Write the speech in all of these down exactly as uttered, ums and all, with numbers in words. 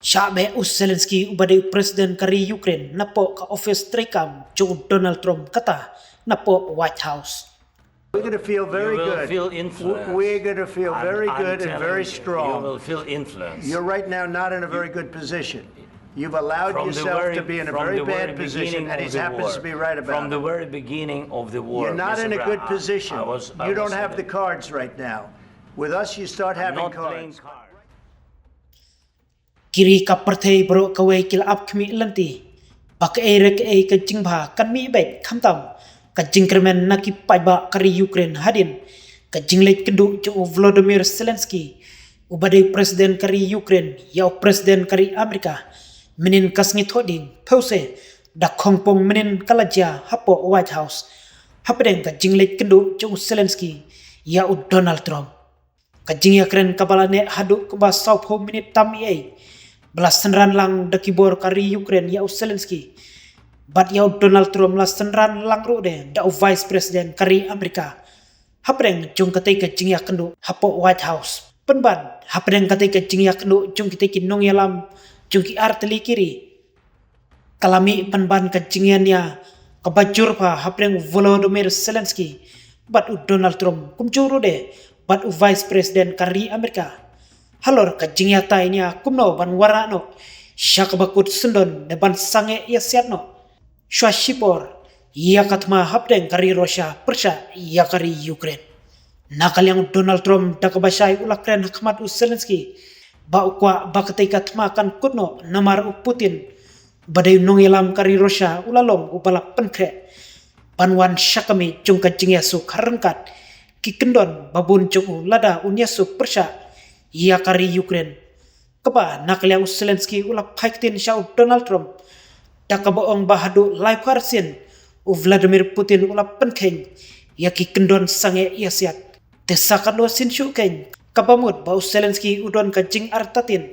Shah beh u Zelensky uba dei u president ka ri Ukraine napoh ka office treikam jong u Donald Trump kata napoh White House. We're going to feel very You will good. feel W- influenced. We're going to feel I'm- very I'm good and telling very you, strong. You will feel influenced. You're right now not in a very good position. You've allowed From the yourself very- to be in a from very the bad very position, beginning and of he's the happens war. To be right about From the it. Very beginning of the war. You're not Mister in a good Abraham, position. I was- I You was don't in have the- the cards right now. With us, you start I'm having not playing cards. cards. Ki ri ka pyrthei baroh kawei ki la ap khmih lynti ba kaei re kaei ka jingbha kan mih beit, khamtam ka jingkyrmen na ki paidbah ka ri Ukraine hadien ka jingleit kynduh jong u Volodymyr Zelensky uba dei u president ka ri Ukraine ïa u president ka ri Amerika mynnin ka sngi Thohdieng, phewse da khongpong mynnin ka la jia hapoh White House hapdeng ka jingleit kynduh jong u Zelensky ïa u Donald Trump. Ka jingïakren kaba la neh haduh kumba sawphew minit tam ei ei ba la synran lang da ki bor ka ri Ukraine ïa u Zelensky bad ïa u Donald Trump, la synran lang ruh de da u Vice President ka ri Amerika hapdeng jong katei ka jingïakynduh hapoh White House. Pynban hapdeng katei ka jingïakynduh jong kitei ki nongïalam jong ki artylli ki ri, ka la mih pynban ka jingïania kaba jur bha hapdeng u Volodymyr Zelensky bad u Donald Trump, kumjuh ruh de bad u Vice President ka ri Amerika, halor ka jingïatai nia kumno ban wanrah noh sha kaba kut syndon ne ban sangeh ïasiat noh shuwa shipor ïa ka thma hapdeng ka ri Russia pyrshah ïa ka ri Ukraine. Na ka liang u Donald Trump da kaba shai u la kren ha khmat u Zelensky ba u kwah ba katei ka thma kan kut noh, namar u Putin ba dei u nongïalam ka ri Russia u la long uba la pynkhreh ban wan sha ka mih jong ka jingïasuk ha ryngkat ki kyndon ba bun jong u lada un ïasuk pyrshah ïa ka ri Ukraine. Kaba na ka liang u Zelensky u la phai ktien sha u Donald Trump da kaba ong ba haduh laiphew arsien u Vladimir Putin u la pynkheiñ ïa ki kyndon sangeh ïasiat. Te sa katno sien shuh keiñ kaba mut ba u Zelensky u don ka jingartatien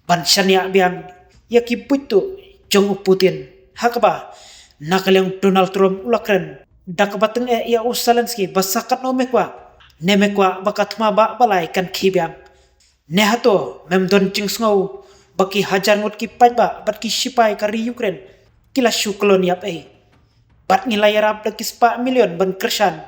ban shaniah biang ïa ki buit tuh jong u Putin. Ha kaba na ka liang u Donald Trump u la kren da kaba tyngeh ïa u Zelensky ba sa katno me kwah, ne me kwah ba ka thma bah ba lai kan khie biang? Ne hato mem don jingsngew ba ki hajar ngut ki paidbah bad ki shipai ka ri Ukraine ki la shu kyllon ïap ei? Bad ngi la ïarap da ki spah million ban kyrshan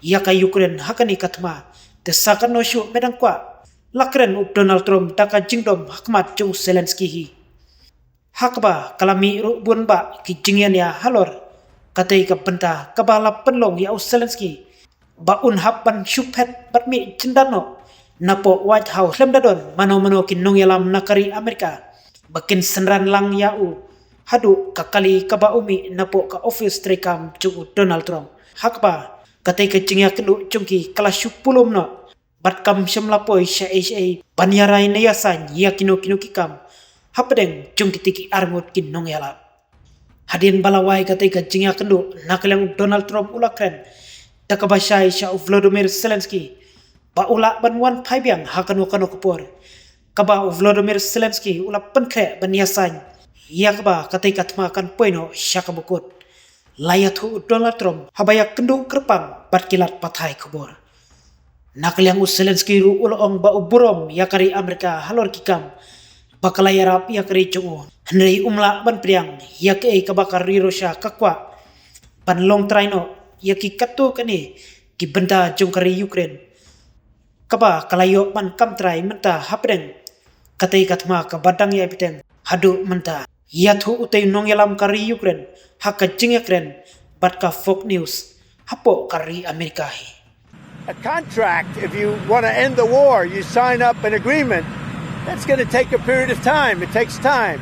ïa ka Ukraine ha kane ka thma, te sa katno shuh me dang kwah? La kren u Donald Trump da ka jingdom ha khmat jong u Zelensky hi. Ha kaba ka la mih ruh bun bah ki jingïania halor katei ka bynta kaba la pynlong ïa u Zelensky ba un hap ban shu phet bad mih jyndat noh napoh White House lymda don mano mano ki nongïalam na ka ri Amerika ba kin synran lang ïa u haduh ka kali kaba u mih napoh ka office treikam jong u Donald Trump. Ha kaba katei ka jingïakynduh jong ki ka la shu pulum noh bad kam shym la poi shaei shaei ban ïarai ne ïasain ïa kino kino ki kam hapdeng jong kitei ki arngut ki nongïalam. Hadien ba la wai katei ka jingïakynduh, na ka liang u Donald Trump u la kren da kaba shai sha u Volodymyr Zelensky ba u lah ban wan phai biang ha kano kano ka por. Kaba u Volodymyr Zelensky u la pynkhreh ban ïasain ïa kaba katei ka thma kan poi noh sha kaba kut. La ïathuh u Donald Trump haba ïakynduh kyrpang bad ki lad pathai khubor. Na ka liang u Zelensky ruh u la ong ba u burom ïa ka ri Amerika halor ki kam ba ka la ïarap ïa ka ri jong u, hynrei um lah ban pdiang ïa kaei kaba ka ri Russia ka kwah ban long trai noh ïa ki katto katne ki bynta jong ka ri Ukraine, kaba ka la ïoh ban kam trai mynta hapdeng katei ka thma kaba dang ïai bteng haduh mynta. Ïathuh utei u nongïalam ka ri Ukraine ha ka jingïakren bad ka Fox News hapoh ka ri Amerika hi. A contract, if you want to end the war, you sign up an agreement. That's going to take a period of time. It takes time.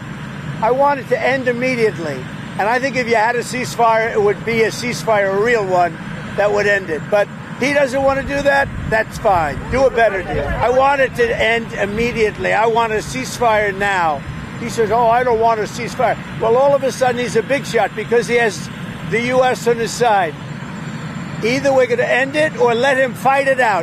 I want it to end immediately. And I think if you had a ceasefire, it would be a ceasefire, a real one, that would end it. But he doesn't want to do that. That's fine. Do a better deal. I want it to end immediately. I want a ceasefire now. He says, "Oh, I don't want a ceasefire." Well, all of a sudden, he's a big shot because he has the U S on his side. Either we're going to end it or let him fight it out.